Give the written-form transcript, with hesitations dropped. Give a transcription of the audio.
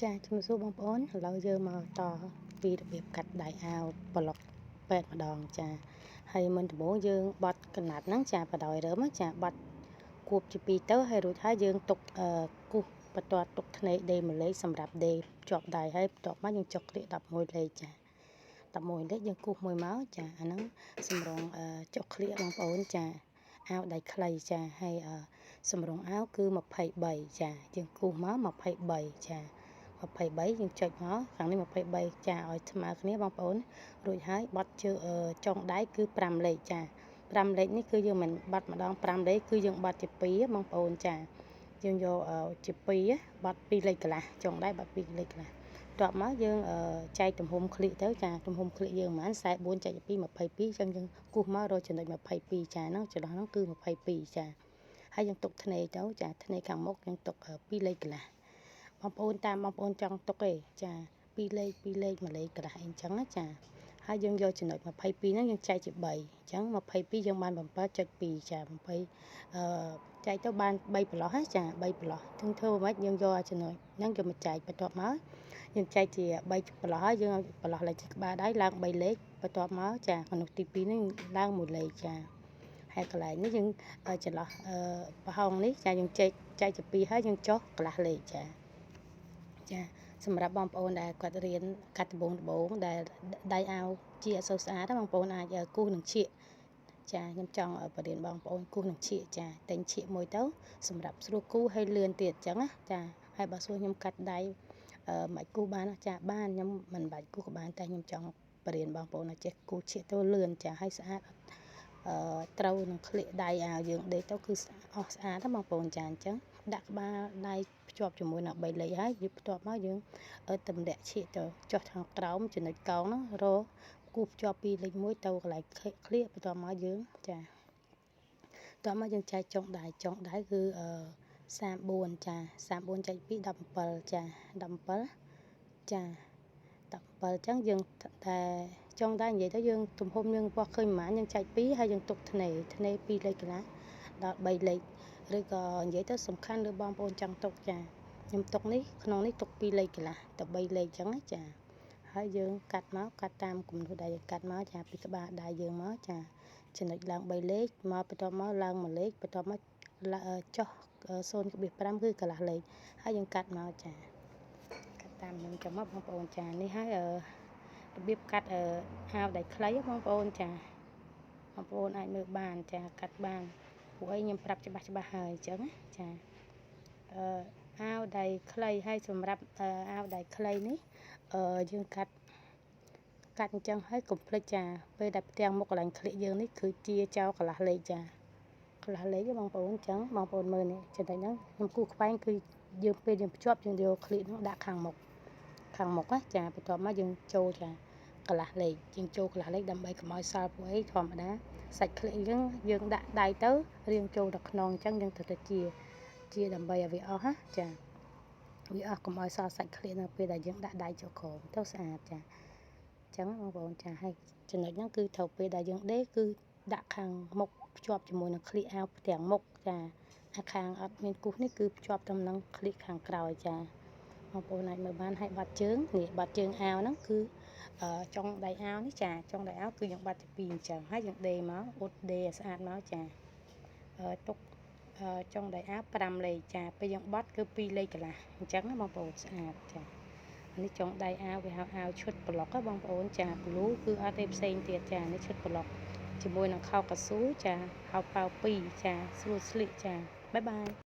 ចាជំរាបសួរបងប្អូនឥឡូវយើងមកតពីរបៀបកាត់ដៃអាវប្លុកពេទ្យម្ដងចាហើយមុនដំបូងយើងបត់កណាត់ហ្នឹងចាបដោយរើមចាបត់គួបជា2ទៅហើយរួចហើយយើងទុកគូសបន្ទាត់ទុកធ្នេដេមួយលេខសម្រាប់ដេជាប់ដៃហើយបន្ទាប់មកយើងចុកក្លៀក11លេខចា11លេខយើងគូសមួយមកចាអាហ្នឹងសម្រងចុកក្លៀកបងប្អូនចាអាវដៃខ្លីចាហើយសម្រងអាវគឺ23ចាយើងគូសមក23ចា23យើងចុចមកខាងនេះ23ចាឲ្យស្មើគ្នាបងប្អូនរួចហើយបត់ជើចុងដៃគឺ5លេខចា5លេខនេះគឺយើងមិនបត់ម្ដង5លេខគឺយើងបត់ជា2បងប្អូនចាយើងយកជា2បត់2លេខកន្លះចុងដៃបត់2លេខកន្លះតបមកយើងចែកទំហំក្លៀកទៅចាទំហំក្លៀកយើងប្រហែល44ចែក2 22អញ្ចឹងយើងគូសមករកចំណុច22ចាហ្នឹងចន្លោះហ្នឹងគឺ22ចាហើយយើងទុកធ្នេទៅចាធ្នេខាងមុខយើងទុក2លេខកន្លះបងប្អូនតាមបងប្អូនចង់ទុកទេចា2លេខ2លេខ1លេខកន្លះអីអញ្ចឹងណាចាហើយយើងយកចំណុច22ហ្នឹងយើងចែកជា3អញ្ចឹង22យើងបាន7.2ចា8អឺចែកទៅបាន3ប្រឡោះណាចា3ប្រឡោះទាំងធ្វើមិនយើងយកចំណុចហ្នឹងយកមកចែកបន្ទាប់មកយើងចែកជា3ប្រឡោះហើយយើងប្រឡោះលេខក្បាលដៃឡើង3លេខបន្ទាប់មកចាក្នុងទី2ហ្នឹងឡើង1លេខចាហើយកន្លែងនេះយើងចន្លោះប្រហោងនេះចាយើងចែកចែកជា2ហើយយើងចុះកន្លះលេខចាចាសម្រាប់បងប្អូនដែលគាត់រៀនកាត់ដំបងដំបងដែលដៃអាវជាអត់សូវស្អាតបងប្អូនអាចគូសនឹងឈៀកចាខ្ញុំចង់បរៀនបងប្អូនគូសនឹងឈៀកចាតែងឈៀកមួយទៅសម្រាប់ស្រួលគូសហើយលឿនទៀតអញ្ចឹងណាចាហើយបើសួរខ្ញុំកាត់ដៃមិនគូសបានចាបានខ្ញុំមិនបាច់គូសក៏បានតែខ្ញុំចង់បរៀនបងប្អូនឲ្យចេះគូសឈៀកទៅលឿនចាហើយស្អាតអឺត្រូវនឹងក្លៀកដៃអាវយើងដេកទៅគឺអស់ស្អាតណាបងប្អូនចាអញ្ចឹងដាក់ក្បាលដៃភ្ជាប់ជាមួយនឹង3លេខហើយយើងបន្ទាប់មកយើងទម្លាក់ឈៀកទៅចុះខាងក្រោមចំណុចកោងហ្នឹងរកគូសភ្ជាប់ពីលេខ1ទៅកន្លែងក្លៀកបន្ទាប់មកយើងចាបន្ទាប់មកយើងចែកចុងដៃចុងដៃគឺអឺ34ចា34ចែក2 17ចា17ចា17អញ្ចឹងយើងតែចុងដៃនិយាយទៅយើងទំហំយើងវាស់ឃើញប្រហែលយើងចែក2ហើយយើងទុកធ្នេធ្នេ2លេខកន្លះដល់3លេខឬក៏និយាយទៅសំខាន់លើបងប្អូនចង់ទុកចាខ្ញុំទុកនេះក្នុងនេះទុក2លេខកន្លះទៅ3លេខអញ្ចឹងណាចាហើយយើងកាត់មកកាត់តាមគំនូសដែលយើងកាត់មកចាពីក្បាលដៃយើងមកចាចំណុចឡើង3លេខមកបន្ទាប់មកឡើង1លេខបន្ទាប់មកចុះ0.5គឺកន្លះលេខហើយយើងកាត់មកចាកាត់តាមនឹងចាំមកបងប្អូនចានេះហើយរបៀបកាត់អាវដៃខ្លីបងប្អូនចាបងប្អូនអាចមើលបានចាកាត់បានពួកអីខ្ញុំប្រាប់ច្បាស់ច្បាស់ហើយអញ្ចឹងណាចាអឺអាវដៃខ្លីហើយសម្រាប់អាវដៃខ្លីនេះអឺយើងកាត់កាត់អញ្ចឹងហើយកុំភ្លេចចាពេលដែលផ្ទាំងមុខកន្លែងក្លៀកយើងនេះគឺជាចោលកន្លះលេខចាកន្លះលេខបងប្អូនអញ្ចឹងបងប្អូនមើលនេះចំណុចហ្នឹងខ្ញុំគូសខ្វែងគឺយើងពេលយើងភ្ជាប់យើងយកក្លៀកហ្នឹងដាក់ខាងមុខខាងមុខណាចាបន្ទាប់មកយើងចូលចាកន្លះលេខយើងចូលកន្លះលេខដើម្បីកុំឲ្យសល់ពួកអីធម្មតាសាច់ក្លៀកយើងយើងដាក់ដៃទៅរៀងចូលដល់ក្នុងអញ្ចឹងយើងត្រូវតែជាជាដើម្បីឲ្យវាអស់ណាចាវាអស់កុំឲ្យសល់សាច់ក្លៀកនៅពេលដែលយើងដាក់ដៃចូលក្រោមទៅស្អាតចាអញ្ចឹងបងប្អូនចាហើយចំណុចហ្នឹងគឺត្រូវពេលដែលយើងដេកគឺដាក់ខាងមុខភ្ជាប់ជាមួយនឹងក្លៀកអាវផ្ទាំងមុខចាអាខាងអត់មានគូសនេះគឺភ្ជាប់ទៅនឹងក្លៀកខាងក្រោយចាបងប្អូនអាចមើលបានហើយបាត់ជើងនេះបាត់ជើងអាវហ្នឹងគឺចុងដៃអាវនេះចាចុងដៃអាវគឺយើងបាត់ជា2អញ្ចឹងហើយយើងដេមកអ៊ុតដេឲ្យស្អាតមកចាទុកចុងដៃអាវ5លេខចាពេលយើងបត់គឺ2លេខកន្លះអញ្ចឹងណាបងប្អូនស្អាតចានេះចុងដៃអាវវាហៅអាវឈុតប្លុកបងប្អូនចាប្លូគឺអត់ទេផ្សេងទៀតចានេះឈុតប្លុកជាមួយនឹងខោកៅស៊ូចាហៅប៉ាវ2ចាស្រួលស្លៀកចាបាយបាយ។